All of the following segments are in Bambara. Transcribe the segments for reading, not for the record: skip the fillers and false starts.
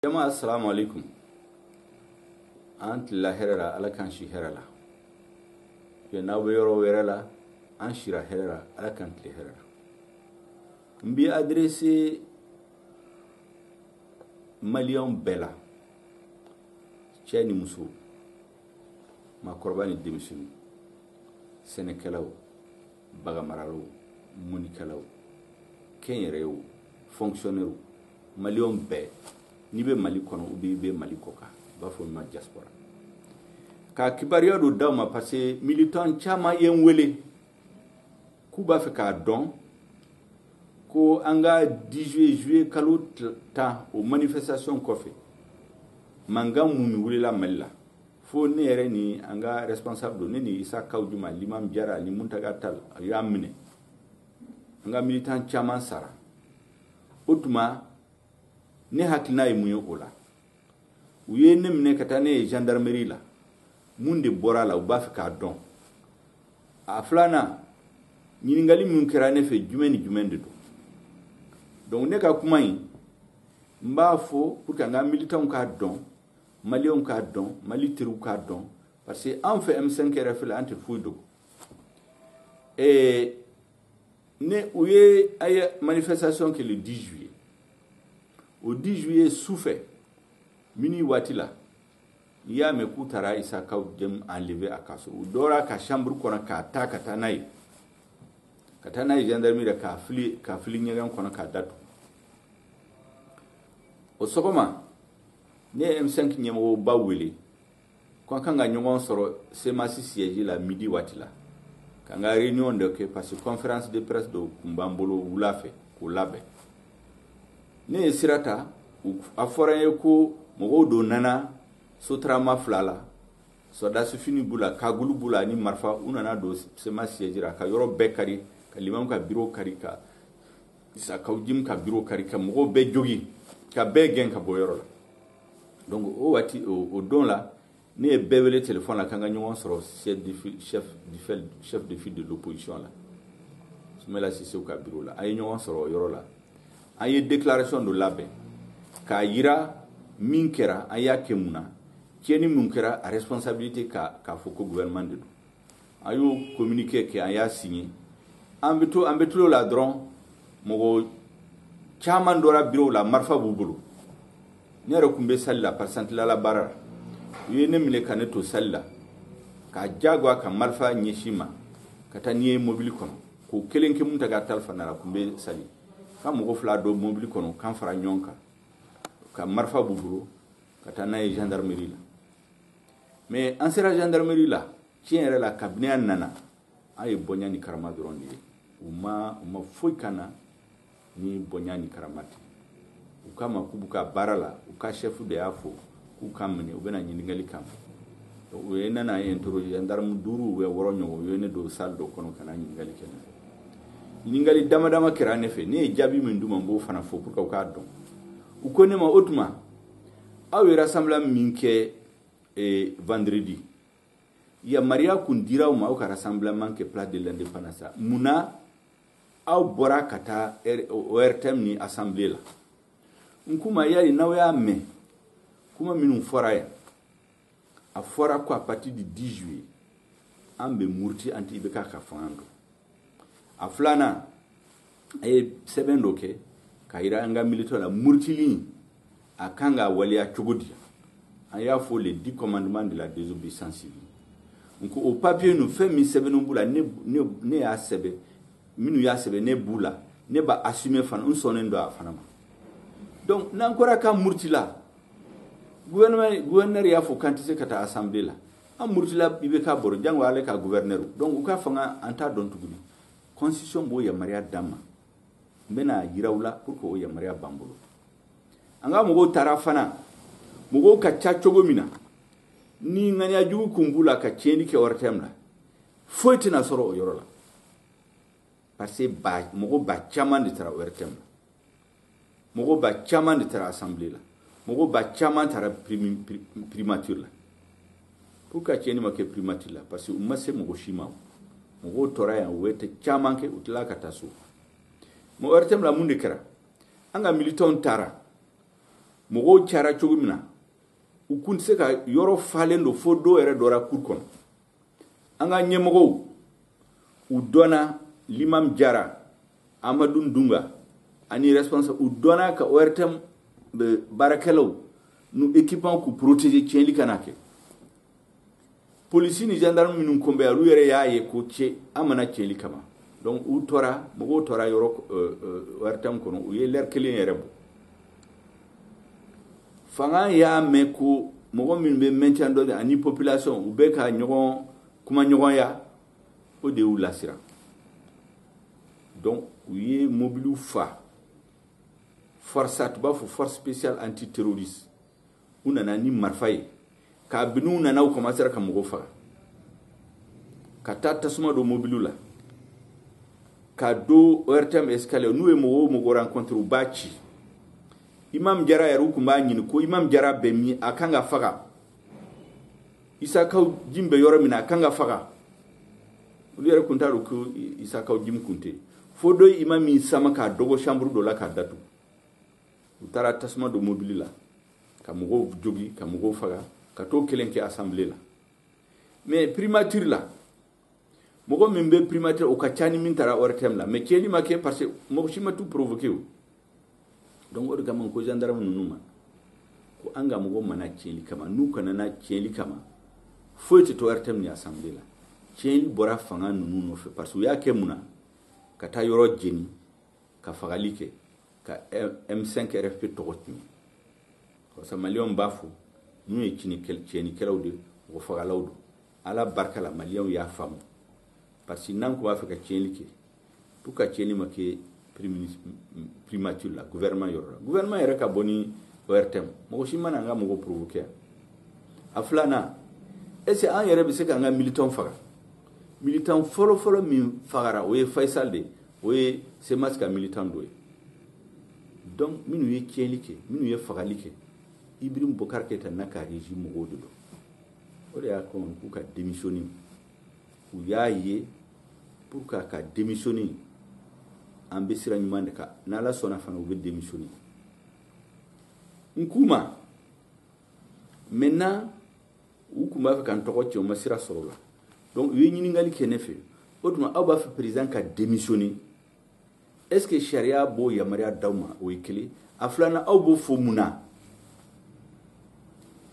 Jama, assalamu alaikum. An tilala hɛrɛ la, Ala k'an si hɛrɛ la. Bɛ n'aw bɛ yɔrɔ wɛrɛ la, an sira hɛrɛ la, Ala k'an tile hɛrɛ la. N b'i adressé Maliyɛnw bɛɛ la, cɛ ni muso, maakɔrɔba ni denmisɛnnin, sɛnɛkɛlaw, baganmaralaw, mɔnikɛlaw, kɛnyɛrɛyew, fonctionnaires, Maliyɛnw bɛɛ, n'i bɛ Mali kɔnɔ ou bien i bɛ Mali kɔ kan, u b'a fɔ min ma diaspora, ka kibaruya dɔ d'aw ma, parce que militant caman ye n wele k'u b'a fɛ k'a dɔn ko an ka 10 juillet, juillet kalo 10, o manifestation kɔfɛ, mankan mun wulila Mali la, fo ne yɛrɛ ni an ka responsable don, ne ni Issa Kaou Djim, Limam Diarra ni Mountaga Tall, a y'a minɛ, an ka militant caman sara. O tuma, ne hakilina ye mun ye o la? U ye ne minɛ ka taa ne ye gendarmerie la, mun de bɔra a la? U b'a fɛ k'a dɔn. A filanan, ɲininkali min kɛra ne fɛ, jumɛn ni jumɛn de don? Donc ne ka kuma in, n b'a fɔ pour que an ka militants k'a dɔn, Maliyɛnw k'a dɔn, Mali teriw k'a dɔn, parce que an fɛ M5 RFP la, an tɛ foyi dogo. Ne u ye, a ye manifestation kɛ le 10 juillet. O 10 juillet su fɛ, minuit waati la, i y'a mɛn k'u taara Issa Kaou Djim enlever a ka so. U dɔra ka chambre kɔnɔ k'a ta ka taa n'a ye, ka taa n'a ye gendarmerie la, k'a fili ɲɛgɛn kɔnɔ k'a datugu. O sɔgɔma, ne ye M5 ɲɛmɔgɔba wele ko an kan ka ɲɔgɔn sɔrɔ CMAS siège la midi waati la, k'an ka réunion dɔ kɛ, parce que conférence de presse dɔ tun b'an bolo wula fɛ k'o labɛn. Ne ye sira ta, a fɔra n ye ko mɔgɔw dɔ nana Sotrama fila la, sɔrɔdasi fini b'u la, cagoule b'u la ani marifa. U nana don CMAS siège la ka yɔrɔ bɛɛ kari, ka limamu ka bureau kari, ka Issa Kaou Djim ka bureau kari, ka mɔgɔw bɛɛ jogi, ka bɛɛ gɛn ka bɔ yɔrɔ la. Donc o waati, o don la, ne ye bɛɛ wele téléphone la k'an ka ɲɔgɔn sɔrɔ chef de file de l'opposition la, Soumaïla Cissé ka bureau la. An ye ɲɔgɔn sɔrɔ o yɔrɔ la, an ye déclaration dɔ labɛn k'a yira min kɛra, an y'a kɛ mun na, tiɲɛni mun kɛra, a responsabilité k'a fɔ ko gouvernement de don. An y'o communiqué kɛ, an y'a signé. An bɛ tulo la dɔrɔn, mɔgɔ caman dɔra bureau la, marifa b'u bolo. Ne yɛrɛ tun bɛ salle la, parce que an tilala baara la. U ye ne minɛ ka ne to salle la, k'a diyagoya ka marifa ɲɛsin ma ka taa n'i ye mobili kɔnɔ, k'o kelen kɛ. Mountaga Tall fana la tun bɛ salle, ka mɔgɔ fila don mobili kɔnɔ, k'an fara ɲɔgɔn kan, ka marifa b'u bolo, ka taa n'a ye gendarmerie la. Mais an sera gendarmerie la, tiɲɛ yɛrɛ la, kabini an nana, an ye bonya ni karama dɔrɔn de ye. U ma foyi kan na ni bonya ni karama tɛ. U k'a ma k'u b'u ka baara la, u ka chef de y'a fɔ k'u k'an minɛ, u bɛna ɲininkali kan. U ye ne na interroger, gendarme duuru ou wɔɔrɔ ɲɔgɔn, u ye ne don salle dɔ kɔnɔ ka na ɲininkali kɛ ne fɛ. Ɲininkali dama dama kɛra ne fɛ, ne ye jaabi min d'u ma, n b'o fana fɔ pour que u k'a dɔn. U ko ne ma: o tuma, aw ye rassemblement min kɛ vendredi, yamaruya kun dira aw ma aw ka rassemblement kɛ place de l'Indépendance, munna aw bɔra ka taa ORTM ni assemblée la? N k'u ma: yali n'aw y'a mɛn kuma minnu fɔra yan, a fɔra ko à partir du 10 juillet, an bɛ muruti, an tɛ IBK ka fanga dɔn. A filanan, a ye sɛbɛn dɔ kɛ k'a yira an ka militaire la, murutili a kan ka waleya cogo di? An y'a fɔ les 10 commandements de la désobéissance civile. N ko o papier ninnu, fɛn min sɛbɛnnen b'u la, ne y'a sɛbɛn, minnu y'a sɛbɛn, ne b'u la, ne b'a assumer fana, n sɔnnen don a fana ma. Donc n'an kɔra k'an murutila, gouvernement, gouverneur y'a fɔ k'an tɛ se ka taa assemblée la, an murutila IBK bɔrɔ, jango ale ka gouverneur. Donc u ka fanga, an t'a dɔn tuguni. Constitution b'o yamaruya d'an ma, n bɛna yira u la pour que o yamaruya b'an bolo. An ka mɔgɔw taara fana, mɔgɔw ka ca cogo min na, ni ŋaniya jugu kun b'u la ka tiɲɛni kɛ ORTM la, foyi tɛna sɔrɔ o yɔrɔ la, parce que ba mɔgɔ ba caman de taara ORTM la, mɔgɔ ba caman de taara assemblée la, mɔgɔ ba caman taara primature la. Pourquoi tiɲɛni ma kɛ primature la? Parce que u ma se mɔgɔ si ma. Mɔgɔw tora yan, u ye caman kɛ, u tilala ka taa so. Mais ORTM la, mun de kɛra? An ka militants taara. Mɔgɔw cayara cogo min na, u kun tɛ se ka yɔrɔ falen don fo dɔw yɛrɛ dɔra cour kɔnɔ. An ka ɲɛmɔgɔw, u dɔnna l'imam Jara, Amadu Dunga ani responsable, u dɔnna ka ORTM baarakɛlaw n'u équipement k'u protéger tiɲɛli kana kɛ. Polisi ni gendarme minnu kun bɛ yan, olu yɛrɛ y'a ye ko cɛ an mana tiɲɛli kama. Donc u tora, mɔgɔw tora yɔrɔ ORTM kɔnɔ, u ye lɛri kelen yɛrɛ bɔ. Fanga y'a mɛn ko mɔgɔ minnu bɛ maintien d'ordre ani population, u bɛ ka ɲɔgɔn kuma ɲɔgɔnya, o de y'u lasiran. Donc u ye mobiliw fa, FORSAT, u b'a fɔ force spéciale antiterroriste, u nana ni marifa ye. Kabini u nana, u commencera ka mɔgɔw faga, ka taa tasuma don mobiliw la, ka don ORTM escalier. N'u ye mɔgɔ o mɔgɔ rencontre, u b'a ci. Imam Jara yɛrɛ, u tun b'a ɲini ko Imam Jara bɛ min, a kan ka faga. Issa Kaou Djim bɛ yɔrɔ min na, a kan ka faga. Olu yɛrɛ kun t'a dɔn ko Issa Kaou Djim kun tɛ. Fo dɔ ye imam min sama k'a dɔgɔ chambre dɔ la k'a datugu. U taara tasuma don mobili la, ka mɔgɔw jogi, ka mɔgɔw faga, ka t'o kelen kɛ assemblée la. Mais primature la, mɔgɔ min bɛ primature, o ka ca ni min taara ORTM la. Mais tiɲɛni ma kɛ parce que mɔgɔ si ma t'u provoquer o. Donc o de kama ko gendarme ninnu ma ko an ka mɔgɔ mana tiɲɛli kama, n'u kana na tiɲɛli kama, foyi tɛ to ORTM ni assemblée la. Tiɲɛli bɔra fanga ninnu nɔfɛ parce que u y'a kɛ mun na? Ka taa yɔrɔ jeni, ka fagali kɛ, ka M5 RFP tɔgɔ tiɲɛ. Parce que maliyɛnw b'a fɔ n'u ye tiɲɛnikɛlaw de, mɔgɔ fagalaw don. Ala barika la, maliyɛnw y'a faamu. Parce que n'an kun b'a fɛ ka tiɲɛli kɛ, pour ka tiɲɛli ma kɛ primature la, gouvernement yɔrɔ la, gouvernement yɛrɛ ka bɔ ni ORTM, mɔgɔ si mana an ka mɔgɔ provoquer. A filanan, est ce que an yɛrɛ bɛ se k'an ka militant faga? Militant fɔlɔ-fɔlɔ min fagara, o ye Faisal de, o ye CMAS ka militant dɔ ye. Donc minnu ye tiɲɛli kɛ, minnu ye fagali kɛ, Ibrahim Boubacar Keïta n'a ka régime mɔgɔw de don. O de y'a kɔn k'u ka démissionner. U y'a ye pour que ka démissionner, an bɛ sira ɲuman de kan. N'Ala sɔnna fana, u bɛ démissionner. N k'u ma maintenant, u tun b'a fɛ ka n tɔgɔ tiɲɛ, u ma sira sɔrɔ o la. Donc u ye ɲininkali kɛ ne fɛ: o tuma aw b'a fɛ président ka démissionner, est ce que sariya b'o yamaruya d'aw ma? O ye kelen. A filanan, aw b'o fɔ mun na?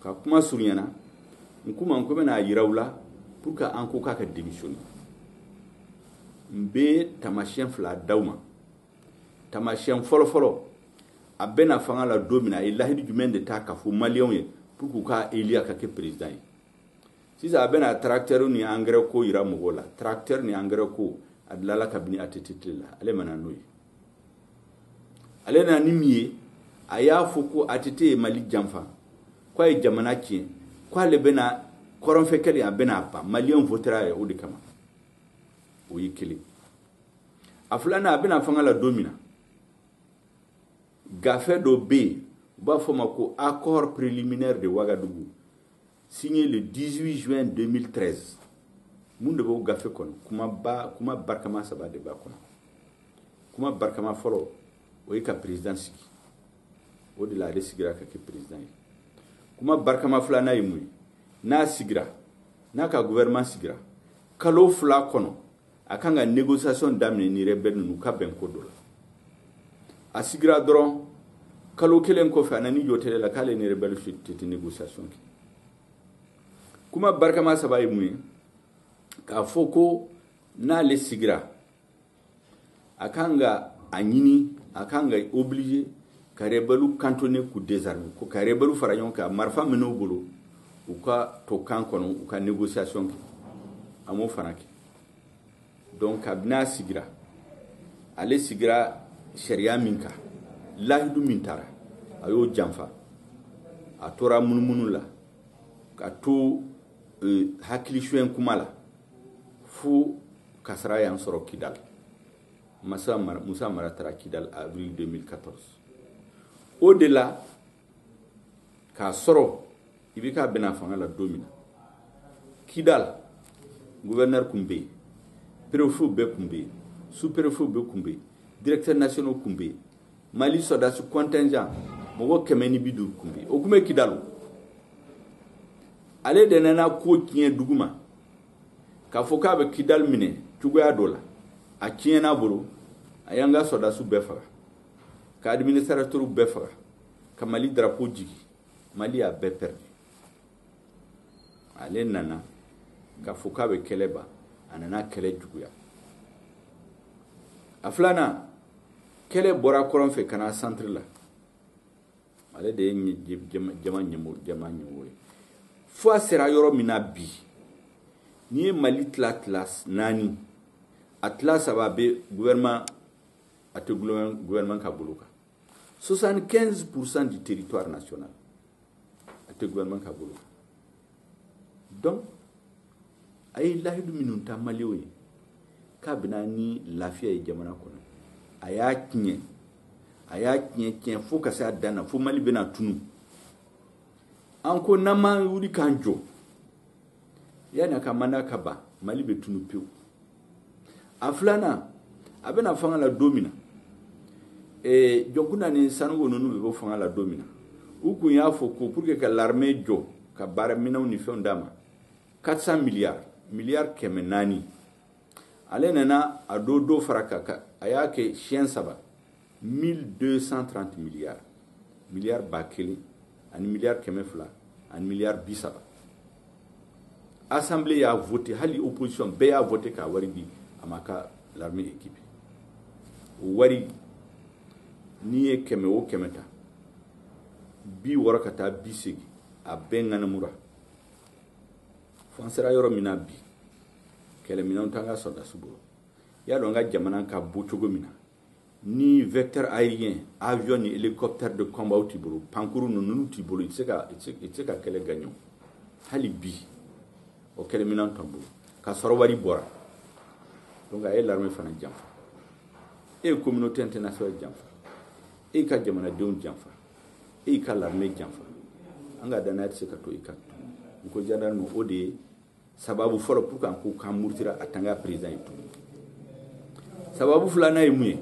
Ka kuma surunyana, n k'u ma n ko bɛna a yira u la pour que an ko k'a ka démissionner. N bɛ taamasiyɛn fila d'aw ma. Taamasiyɛn fɔlɔ-fɔlɔ, a bɛna fanga la don min na, a ye lahidu jumɛn de ta k'a fɔ maliyɛnw ye pour k'u ka élire ka kɛ président ye? Sisan a bɛna tracteur ni engrais ko yira mɔgɔw la. Tracteur ni engrais ko, a dilanla kabini ATT tile la. Ale ma na n'o ye. Ale nana ni min ye, a y'a fɔ ko ATT ye Mali janfa, k'a ye jamana tiɲɛ, k'ale bɛna kɔrɔnfɛ kɛlɛ, a bɛna a ban. Maliyɛnw votera ye o de kama. O ye kelen. A filanan, a bɛna fanga la don min na, gafe dɔ bɛ yen, u b'a fɔ o ma ko accord préliminaire de Ouagadougou, signé le 18 juin 2013. Mun de b'o gafe kɔnɔ? Kumaba, kuma barikama saba de b'a kɔnɔ. Kuma barikama fɔlɔ, o ye ka président sigi. O de la ale sigira ka kɛ président ye. Kuma barikama filanan ye mun ye? N'a sigira, n'a ka gouvernement sigira, kalo 2 kɔnɔ, a kan ka négociation daminɛ ni rebelle ninnu ka bɛn ko dɔ la. A sigira dɔrɔn, kalo kelen kɔfɛ, a nana jɔ télé la k'ale ni rebelle tɛ négociation kɛ. Kuma barikama saba ye mun ye? K'a fɔ ko n'ale sigira, a kan ka a ɲini, a kan ka obligé ka rebelle cantonner k'u désarmer, ko ka rebelle fara ɲɔgɔn kan, marifa minɛ u bolo, u ka to kan kɔnɔ, u ka négociation kɛ. A m'o fana kɛ. Donc kabini a sigira, ale sigira sariya min kan, lahidu min taara, a y'o janfa. A tora munumunu la, ka to hakili suɲɛ kuma la, fo kasara y'an sɔrɔ Kidal. Masa Mara, Musa Mara taara Kidal avril 2014. O de la k'a sɔrɔ i bɛ k'a bɛna fanga la don min na, Kidal gouverneur kun bɛ yen, préfet bɛɛ kun bɛ yen, sous préfet bɛɛ kun bɛ yen, directeur national kun bɛ yen, Mali sɔrɔdasi contingent Mɔgɔ 150 kun bɛ yen, o kun bɛ Kidali. Ale de nana ko tiɲɛ dugu ma k'a fɔ k'a bɛ Kidali minɛ cogoya dɔ la. A tiɲɛna bolo, a y'an ka sɔrɔdasiw bɛɛ faga, ka administrateur bɛɛ faga, ka Mali drapeau jigi. Mali y'a bɛɛ perdu. Ale nana k'a fɔ k'a bɛ kɛlɛ ban, a nana kɛlɛ juguya. A filanan, kɛlɛ bɔra kɔrɔn fɛ ka na centre la. Ale de ye jama ɲɛmɔgɔ ye. Fo a sera yɔrɔ min na bi, n'i ye Mali tila tila 4, a tila 3 bɛ gouvernement, a tɛ gouvernement ka bolo kan. 75% du territoire national a tɛ gouvernement ka bolo kan. Donc a ye lahidu minnu ta Maliyɛnw ye k'a bɛna ni lafiya ye jamana kɔnɔ, a y'a tiɲɛ, a y'a tiɲɛ tiɲɛ fo ka se a dan na, fo Mali bɛna tunu. An ko n'an ma wuli k'an jɔ yanni a ka mandat ka ban, Mali bɛ tunu pewu. A filanan, a bɛna fanga la don min na, Jɔnkunda ni Sanogo ninnu bɛ bɔ fanga la don min na, u kun y'a fɔ ko pour que ka l'armée jɔ, ka baaraminɛnw ni fɛnw d'a ma, 400 milliards, miliyari 400. Ale nana a dɔ fara kan, a y'a kɛ siɲɛ 3, 1230 milliards, miliyari 1000 ani miliyari 200 ani miliyari 30. Assemblée y'a voté, hali opposition bɛɛ y'a voté k'a wari di a ma ka l'armée équipée. O wari, n'i ye 100 o 100 ta, 60 ka taa 80, a bɛɛ ŋanamura. Fo an sera yɔrɔ min na bi, kɛlɛminɛnw t'an ka sɔrɔdasiw bolo. I y'a dɔn an ka jamana ka bɔ cogo min na, ni vecteur aérien, avion ni hélicoptère de combat t'i bolo, pankuru ninnu t'i bolo, i tɛ se ka kɛlɛ gagner. Hali bi o kɛlɛminɛn t'an bolo, k'a sɔrɔ wari bɔra. Donc a ye l'armée fana janfa, e ye communauté internationale janfa, e ka jamanadenw janfa, e ka l'armée janfa. An ka danaya tɛ se ka to i kan. N ko gendarme, o de ye sababu fɔlɔ pour que an ko k'an murutira a tan ka président ye tuguni. Sababu filanan ye mun ye?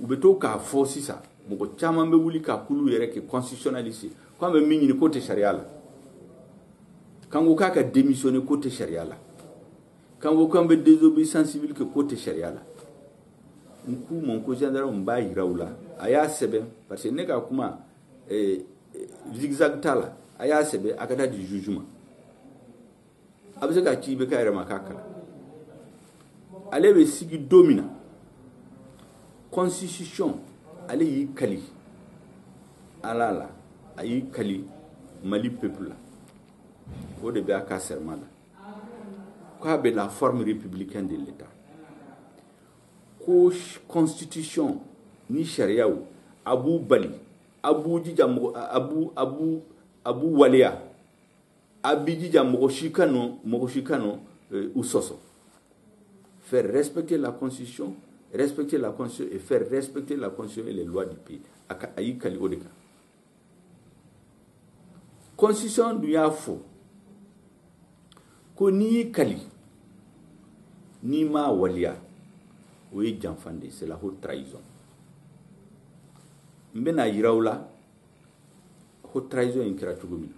U bɛ to k'a fɔ sisan, mɔgɔ caman bɛ wuli ka kulu yɛrɛ kɛ constitutionnaliste, k'an bɛ min ɲini k'o tɛ sariya la, k'an ko k'a ka démissionner k'o tɛ sariya la, k'an ko k'an bɛ désobéissance civile kɛ k'o tɛ sariya la. N k'u ma ko gendarme b'a yira u la, a y'a sɛbɛn, parce que ne ka kuma zigzag t'a la, a y'a sɛbɛn a ka taa di juge ma, a bɛ se ka ci i bɛ k'a yɛrɛ ma k'a kalan. Ale bɛ sigi don min na, constitution, ale y'i kali Ala la, a y'i kali Mali peuple la, o de bɛ a ka serment la, k'a bɛ la forme républicaine de l'État, ko constitution ni sariyaw a b'u bali, a b'u jija mɔgɔ, a b'u waleya, a b'i jija mɔgɔ si ka nɔ, mɔgɔ si ka nɔ u sɔsɔ. Faire respecter la constitution, respecter la constitution et faire respecter la constitution et les lois du pays. A y'i kali o de kan. Constitution dun y'a fɔ ko n'i y'i kali n'i m'a waleya, o ye janfan de ye, c'est la haute trahison. N bɛna yira aw la haute trahison in kɛra cogo min na.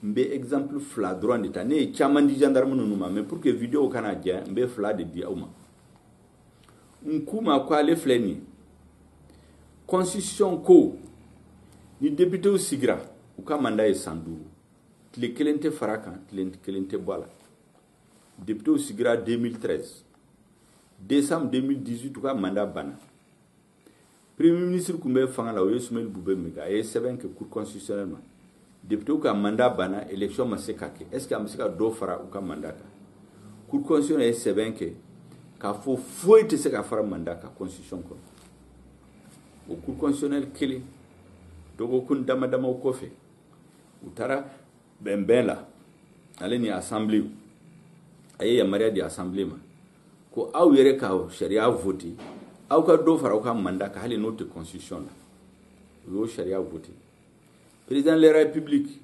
N bɛ exemple 2 dɔrɔn de ta. Ne ye caman di gendarme ninnu ma, mais pour que vidéo kana jɛ, n bɛ 2 de di aw ma. N k'u ma ko ale filɛ nin ye, constitution ko ni députéw sigira, u ka mandat ye san 5, tile 1 tɛ fara kan, tile 1 tɛ bɔ a la. Députéw sigira 2013, décembre 2018 u ka mandat banna. Premier ministre kun bɛ fanga la, o ye Soumaïla Boubèye min kɛ, a ye sɛbɛn kɛ cour constitutionnelle ma, députéw ka mandat banna, élection ma se ka kɛ, est ce que an bɛ se ka dɔ fara u ka mandat kan? Cour constitutionnelle ye sɛbɛn kɛ k'a fɔ foyi tɛ se ka fara mandat kan constitution kɔnɔ. O cour constitutionnelle kelen, dɔgɔkun dama damaw kɔfɛ, u taara bɛnbɛn la, ale ni assemblée, a ye yamaruya di assemblée ma ko aw yɛrɛ ka sariya voté, aw ka dɔ fara aw ka mandat kan hali n'o tɛ constitution la. U y'o sariya voté. Président de la République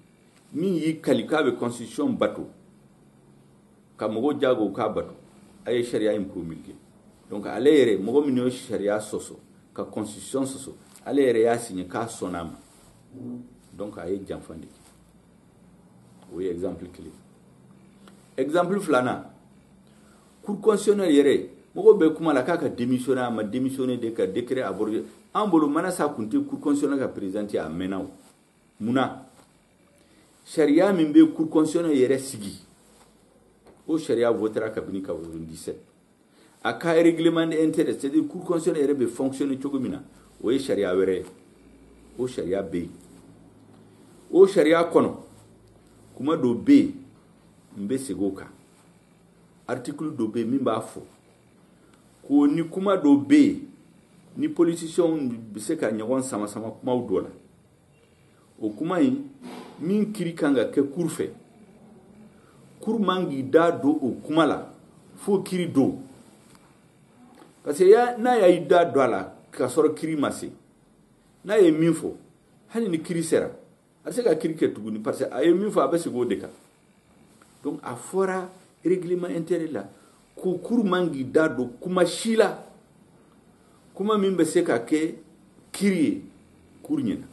min y'i kali k'a bɛ constitution bato, ka mɔgɔw jago k'a bato, a ye sariya in promulgué. Donc ale yɛrɛ, mɔgɔ min y'o sariya sɔsɔ, ka constitution sɔsɔ, Ale yɛrɛ y'a signé k'a sɔnna a ma. Donc a ye janfa de kɛ. O ye exemple kelen. Exemple filanan, cour constitutionnelle yɛrɛ, mɔgɔw bɛ kuma la k'a ka démissionner, a ma démissionner de, ka décret abrogé. An bolo, Manasa tun tɛ cour constitutionnelle ka président ye a mɛnna o. Munna? Sariya min bɛ cour constitutionnelle yɛrɛ sigi, o sariya votera kabini 97. A ka règlement intérieur, c'est à dire cour constitutionnelle yɛrɛ bɛ fonctionner cogo min na, o ye sariya wɛrɛ ye. O sariya bɛ yen. O sariya kɔnɔ, kuma dɔ bɛ yen, n bɛ segin o kan. Article dɔ bɛ yen min b'a fɔ ko ni kuma dɔ bɛ yen, ni politiciens bɛ se ka ɲɔgɔn sama sama kumaw dɔ la, o kuma in min kiri kan ka kɛ cour fɛ, cour man k'i da don o kuma la fo kiri don. Parce que n'a y'a da don a la k'a sɔrɔ kiri ma se, n'a ye min fɔ, hali ni kiri sera, a tɛ se ka kiri kɛ tuguni, parce que a ye min fɔ, a bɛ segin o de kan. Donc a fɔra règlement intérieur la ko cour man k'i da don kuma si la, kuma min bɛ se ka kɛ kiri ye cour ɲɛna.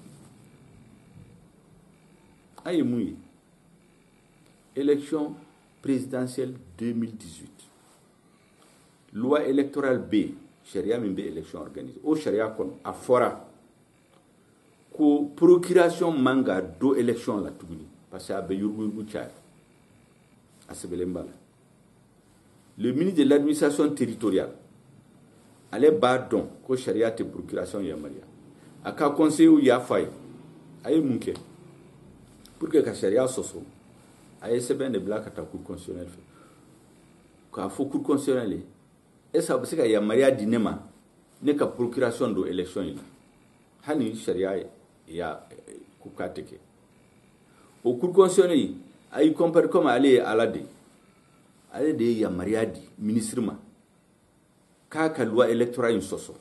A ye mun ye? Élection présidentielle 2018, loi électorale bɛ yen, sariya min bɛ élection organiser. O sariya kɔnɔ, a fɔra ko procuration man ka don élection la tuguni, parce que a bɛ yuruguyurugu caya. A sɛbɛnlen b'a la. Le ministre de l'Administration territoriale, ale b'a dɔn ko sariya tɛ procuration yamaruya. A ka conseiller y'a fɔ a ye. A ye mun kɛ pour que ka sariya sɔsɔ? A ye sɛbɛn de bila ka taa cour constitutionnelle fɛ, k'a fɔ cour constitutionnelle ye: est ce que a bɛ se ka yamaruya di ne ma, ne ka procuration don élection in na, hali ni sariya ya ko k'a tɛ kɛ? O cour constitutionnelle, a y'i compare comme ale ye Ala de ye. Ale de ye yamaruya di ministre ma k'a ka loi électorale in sɔsɔ.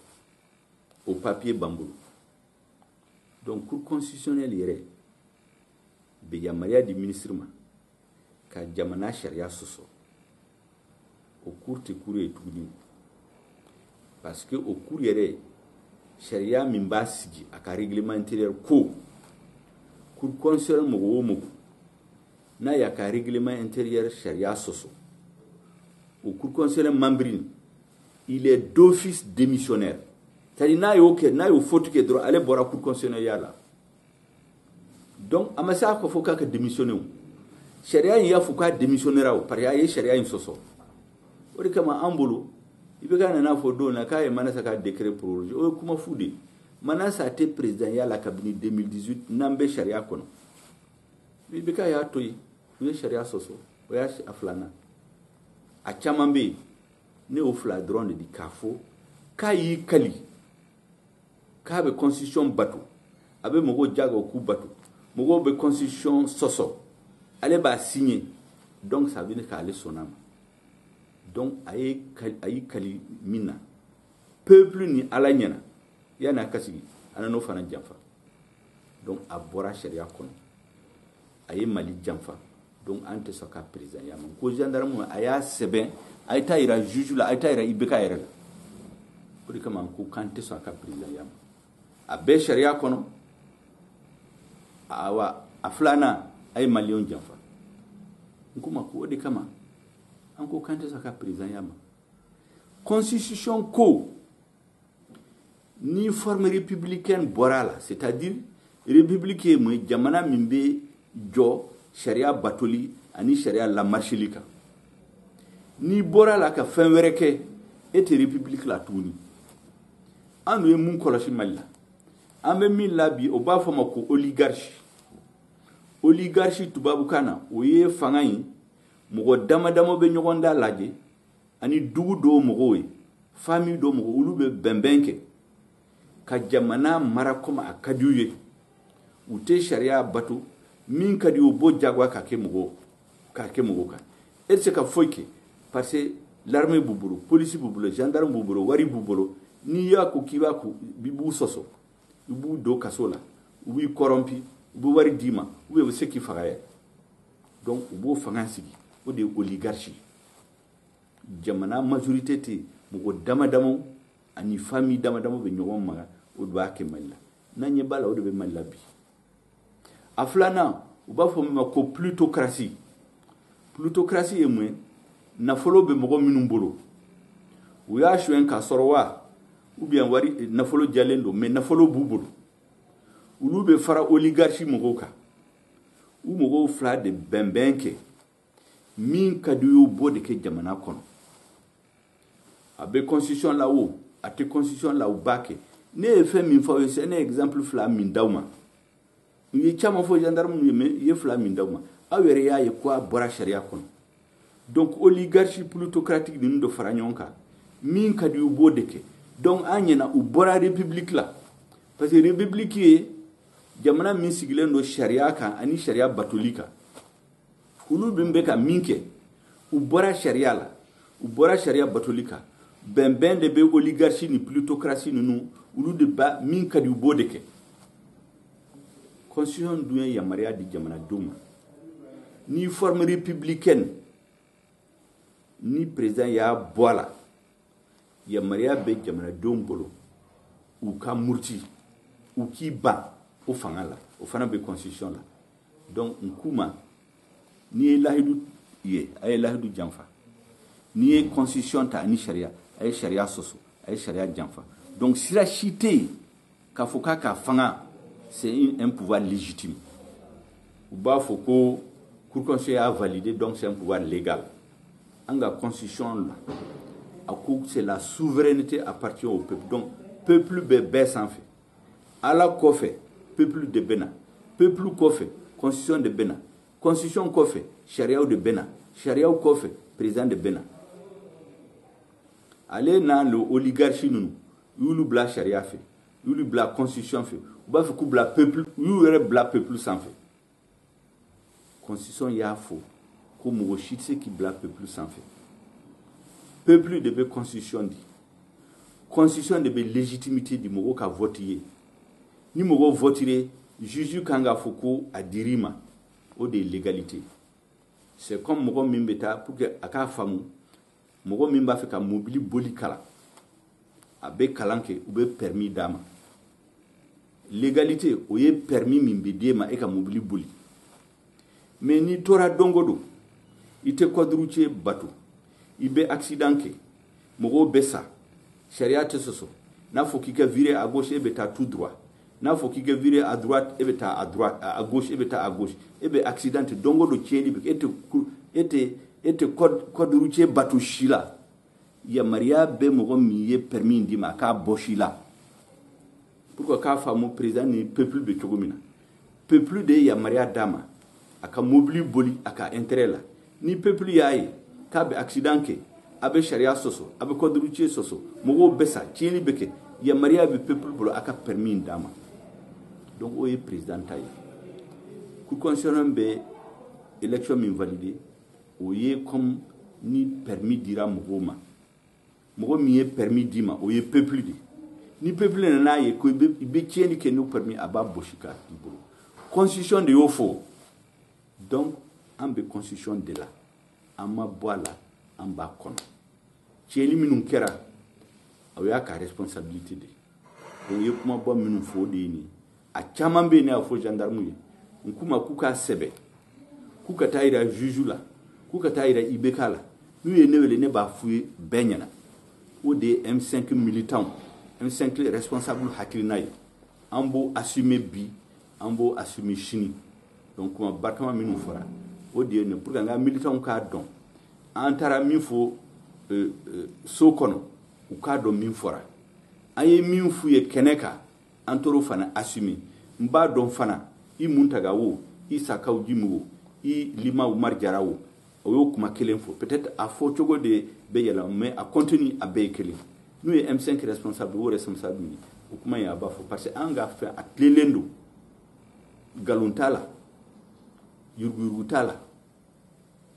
O papier b'an bolo. Donc cour constitutionnelle yɛrɛ bɛ yamaruya di ministre ma ka jamana sariya sɔsɔ. O cour tɛ cour ye tuguni, parce que o cour yɛrɛ, sariya min b'a sigi, a ka règlement intérieur ko cour constitutionnelle mɔgɔ o mɔgɔ n'a y'a ka règlement intérieur sariya sɔsɔ, o cour constitutionnelle membre, il est d'office démissionnaire. C'est-à-dire n'a y'o kɛ, n'a y'o faute kɛ dɔrɔn, ale bɔra cour constitutionnelle ya la. Donc a ma se a kɔ fɔ k'a ka démissionner. O sariya in y'a fɔ k'a démissionnera o, parce que a ye sariya in sɔsɔ. O de kama an bolo, i bɛ ka nana fɔ don na k'a ye Manasa ka décret prorogé, o ye kuma fu de ye. Manasa tɛ président ya la kabini 2018. N'an bɛ sariya kɔnɔ, i bɛ ka y'a to yen, u ye sariya sɔsɔ. O y'a a filanan. A caman bɛ yen, ne y'o fila dɔrɔn de di k'a fɔ k'a y'i kali k'a bɛ constitution bato, a bɛ mɔgɔw jago k'u bato, mɔgɔw bɛ constitution sɔsɔ, ale b'a signé. Donc ça veut dire k'ale sɔnna ma. Donc a ye a y'i kali min na peuple ni Ala ɲɛna, yanni a ka sigi, a nan'o fana janfa. Donc a bɔra sariya kɔnɔ, a ye Mali janfa. Donc an tɛ sɔn ka président ya ma. Ko gendarme a y'a sɛbɛn, a ye taa yira juge la, a ye taa yira IBK yɛrɛ la. O de kama ko k'an tɛ sɔn a ka président ya ma. A bɛɛ sariya kɔnɔ. Awa, a filanan, a ye maliyɛnw janfa. N ko ma ko o de kama an ko k'an tɛ sɔn a ka président ya ma. Constitution ko ni forme républicaine bɔra a la, c'est-à-dire république ye mun ye? Jamana min bɛ jɔ sariya batoli ani sariya lamarsili kan. N'i bɔra la ka fɛn wɛrɛ kɛ, e tɛ république la tuguni. An dun ye mun kɔlɔsi Mali la? An bɛ min la bi, o b'a fɔ ma ko oligarchie. Oligarchie tubabukan na, o ye fanga in mɔgɔ dama dama bɛ ɲɔgɔn da lajɛ ani dugu dɔw mɔgɔw ye, famille dɔw mɔgɔw, olu bɛ bɛnbɛn kɛ ka jamana mara komi a ka di u ye. U tɛ sariya bato, min ka di u b'o jagoya ka kɛ mɔgɔw kan. E tɛ se ka foyi kɛ, parce que l'armée b'u bolo, police b'u bolo, gendarme b'u bolo, wari b'u bolo. N'i y'a ko k'i b'a ko, i b'u sɔsɔ, i b'u don kaso la, u b'i corrompi, u bɛ wari d'i ma, ou bien u bɛ se k'i faga yɛrɛ. Donc u b'o fanga sigi, o de ye oligarchie. Jamana majorité tɛ yen, mɔgɔ dama dama ani famille dama dama bɛ ɲɔgɔn maga. O de b'a kɛ Mali la. N'an ɲɛ b'a la, o de bɛ Mali la bi. A filanan, u b'a fɔ min ma ko plutocratie. Plutocratie ye mun ye? Nafolo bɛ mɔgɔ minnu bolo, u y'a suɲɛ k'a sɔrɔ wa, ou bien wari nafolo jalen don, mais nafolo b'u bolo, olu bɛ fara oligarchie mɔgɔw kan. U mɔgɔw fila de bɛnbɛn kɛ, min ka di u ye, u b'o de kɛ jamana kɔnɔ. A bɛ constitution la o, a tɛ constitution la, u b'a kɛ. Ne ye fɛn min fɔ aw ye, c'est un exemple fila min d'aw ma. N ye caman fɔ gendarme ye, mais n ye fila min d'aw ma, aw yɛrɛ y'a ye ko a bɔra sariya kɔnɔ. Donc oligarchie plutocratique ninnu dɔ fara ɲɔgɔn kan, min ka di u b'o de kɛ. Donc an ɲɛna, u bɔra république la, parce que république ye jamana min sigilen don sariya kan ani sariya batoli kan. Olu min bɛ ka min kɛ, u bɔra sariya la, u bɔra sariya batoli kan. Bɛnbɛn de bɛ oligarchie ni plutocratie ninnu, olu de ba min ka di u b'o de kɛ. Constitution dun ye yamaruya di jamanadenw ma. Ni forme républicaine, ni président y'a bɔ a la, yamaruya bɛ jamanadenw bolo u ka muruti, u k'i ban o fanga la. O fana bɛ constitution la. Donc n k'u ma, n'i ye lahidu ye, a ye lahidu janfa. N'i ye constitution ta ani sariya, a ye sariya sɔsɔ, a ye sariya janfa. Donc sira si tɛ yen k'a fɔ k'a ka fanga, c'est un pouvoir légitime. U b'a fɔ ko cour constitutionnelle y'a validé, donc c'est un pouvoir légal. An ka constitution la, a ko c'est la souveraineté appartient au peuple. Donc peuple bɛ bɛɛ sanfɛ. Ala kɔfɛ, peuple de bɛ na. Peuple kɔfɛ, constitution de bɛ na. Constitution kɔfɛ, sariyaw de bɛ na. Sariyaw kɔfɛ, président de bɛ na. Ale n'a le oligarchie ninnu, u y'olu bila sariya fɛ, u y'olu bila constitution fɛ, u b'a fɛ k'u bila peuple, u y'u yɛrɛ bila peuple sanfɛ. Constitution y'a fɔ ko mɔgɔ si tɛ se k'i bila peuple sanfɛ. Peuple de bɛ constitution di, constitution de bɛ légitimité di mɔgɔw ka vote ye. Ni mɔgɔw votere, juge kan k'a fɔ ko a dir'i ma, o de ye légalité. C'est comme mɔgɔ min bɛ taa, pour que a k'a faamu, mɔgɔ min b'a fɛ ka mobili boli kalan, a bɛ kalan kɛ, u bɛ permis d'a ma. Légalité, o ye permis min bɛ d'e ma e ka mobili boli. Mais n'i tora don o don, i tɛ code routier bato, i bɛ accident kɛ, mɔgɔw bɛ sa, sariya tɛ sɔsɔ. N'a fɔ k'i ka virer à gauche, e bɛ taa tout droit. N'a fɔ k'i ka virer à droite, e bɛ taa à droite, à gauche, e bɛ taa à gauche. E bɛ accident don o don, tiɲɛni bɛ kɛ, e tɛ code routier bato si la. Yamaruya bɛ mɔgɔ min ye permis d'i ma, a k'a bɔsi la. Pour que k'a faamu président ni peuple bɛ cogo min na, peuple de ye yamaruya d'a ma a ka mobili boli a ka intérêt la. Ni peuple y'a ye k'a bɛ accident kɛ, a bɛ sariya sɔsɔ, a bɛ code routier sɔsɔ, mɔgɔw bɛ sa, tiɲɛni bɛ kɛ, yamaruya bɛ peuple bolo a ka permis d'a ma. Donc o ye président ta ye. Cour constitutionnelle bɛ élection min valider, o ye comme ni permis dira mɔgɔw ma. Mɔgɔ min ye permis d'i ma, o ye peuple de. Ni peuple nana ye ko i bɛ tiɲɛni kɛ n'o permis, a b'a bɔsi k'a k'i bolo. Constitution de y'o fɔ. Donc an bɛ constitution de la, an ma bɔ a la, an b'a kɔnɔ. Tiɲɛni minnu kɛra, o y'a ka responsabilité de ye. O ye kumaba minnu fɔ, o de ye nin ye. A caman bɛ yen, ne y'a fɔ gendarme ye, n k'u ma k'u k'a sɛbɛn, k'u ka taa yira juge la, k'u ka taa yira IBK la. N'u ye ne wele, ne b'a f'u ye bɛɛ ɲɛna. O de ye M5 militant, M5 responsable hakilina ye. An b'o assumer bi, an b'o assumer sini. Donc kuma barikama minnu fɔra, o de ye nin, pour que an ka militants k'a dɔn an taara min fɔ so kɔnɔ, u k'a dɔn min fɔra. An ye min f'u ye kɛnɛ kan, an tor'o fana assumer. N b'a dɔn fana, i Muntaga o, i Sakaw Jimi o, i Lima Umar Jara o, o y'o kuma kelen fɔ. Peut-être a fɔ cogo de bɛ yɛlɛma, mais a contenu a bɛɛ ye kelen. N'u ye M5 responsable o responsable min, o kuma in a b'a fɔ, parce que an ka fɛn a tilenlen don, nkalon t'a la, yuruguyurugu t'a la,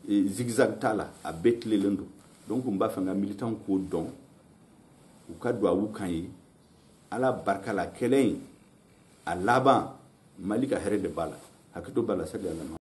zigzag t'a la, a bɛɛ tilenlen don. Donc n b'a fɛ n ka militant k'o dɔn, u ka duwawu kan ye. Ala barika la, kɛlɛ in a laban, Mali ka hɛrɛ de b'a la. Hakɛto b'a la, sali ala.